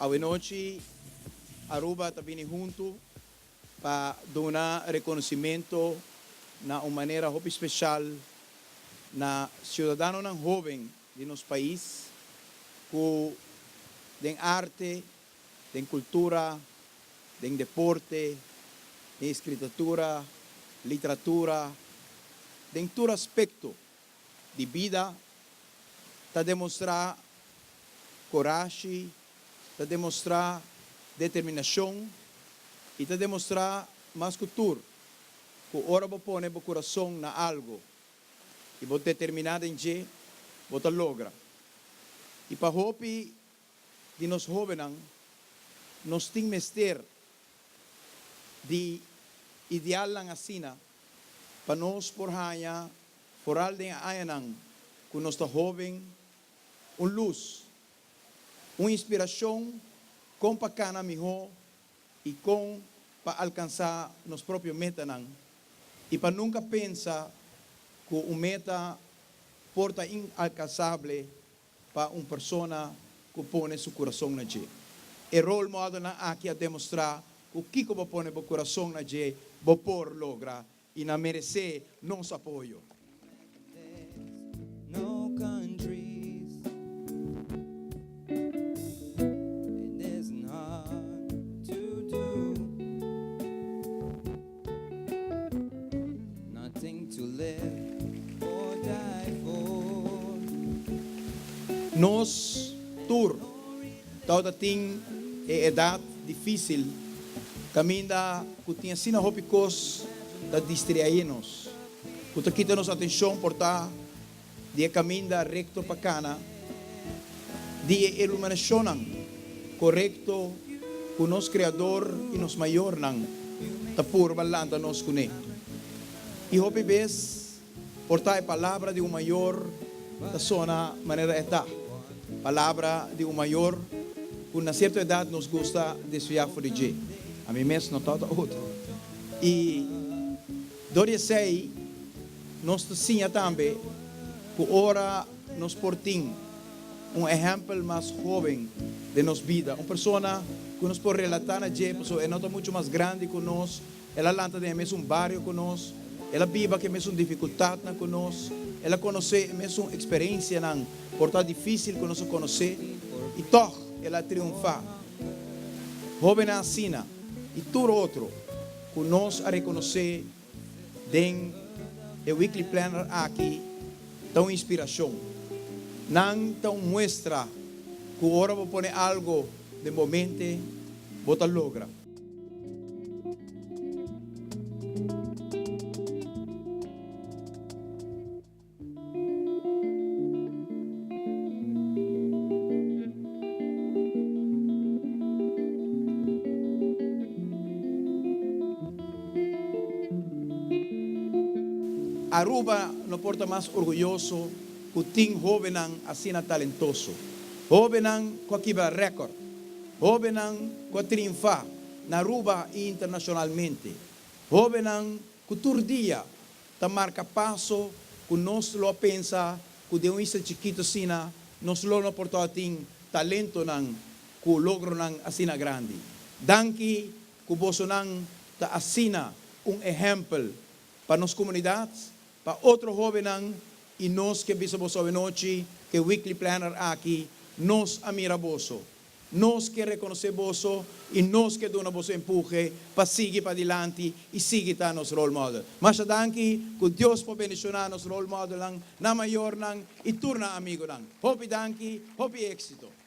Awenochi Aruba ta bini hunto pa duna reconocimento na un manera hopi special na ciudadanonan hoben di nos pais cu den arte, den cultura, den deporte, den escritatura, literatura, den tur aspecto di bida ta demostrá korashi, ta demostrá determinashon i ta demostrá mas ku tur ku ora bo pone bo kurason na algu i bo determiná den dje, bo ta logra. I pa hopi di nos hóbennan, nos tin mester di idealnan asina pa nos por haña Foral den e añanan ku nos ta hóben, un lus, un inspirashon kon pa kana mihó i kon pa alkansá nos propio metanan i pa nunka pensa ku un meta por ta inalkansable pa un persona ku pone su kurason na dje. E role modelnan aki a demostrá ku kiko bo pone bo kurason na dje bo por logra I nan meresé nos apoyo. Nos tur tabata tin e edat difísil kaminda ku tin asina hopi kos ta distriaí nos, ku ta kita nos atenshon por ta di e kaminda rekto pa kana, di e iluminashonnan korekto ku nos Kreador i nos mayornan ta purba lanta nos kuné. I hopi bes por ta e palabra di un mayor ta sona manera e ta, palabra di un mayor ku na sierto edat nos gusta desviá for di dje. Ami mes no tabata otro. I dor di esei nos ta siña tambe ku ora nos por tin un ehèmpel mas hóben den nos bida, un persona ku nos por relatá na dje pasobra e no ta muchu mas grandi ku nos, El a lanta den e mesun bario ku nos, el a biba ku e mesun difikultatnan ku nos, el a konosé e mesun eksperensianan por ta difísil ku nos a konosé, i tòg el a triunfá. Hóbennan asina i tur otro ku nos a rekonosé den e Weekly Planner aki ta un inspirashon. Nan ta un muestra ku ora bo pone algu den bo mente, bo ta logra. Aruba no por ta mas orguyoso cu tin hobennan asina talentoso. Hobennan cu a kibra record. Hóbennan ku a triunfá na Aruba i internashonalmente. Hóbennan ku tur dia ta marka paso ku nos lo a pensa ku den un isla chikitu asina nos lo no por tabatin talentonan ku logronan asina grandi. Danki ku bosonan ta asina un ehèmpel pa nos komunidat, pa otro hóbennan i nos ke bisa boso awenochi ku e Weekly Planner aki nos a mira boso. Nos ke rekonosé boso i nos ke duna boso empuhe pa sigui padilanti i sigui ta nos role model. Masha danki, ku Dios por bendishoná nos role modelnan, nan mayornan i tur nan amigunan. Hopi danki, hopi éksito!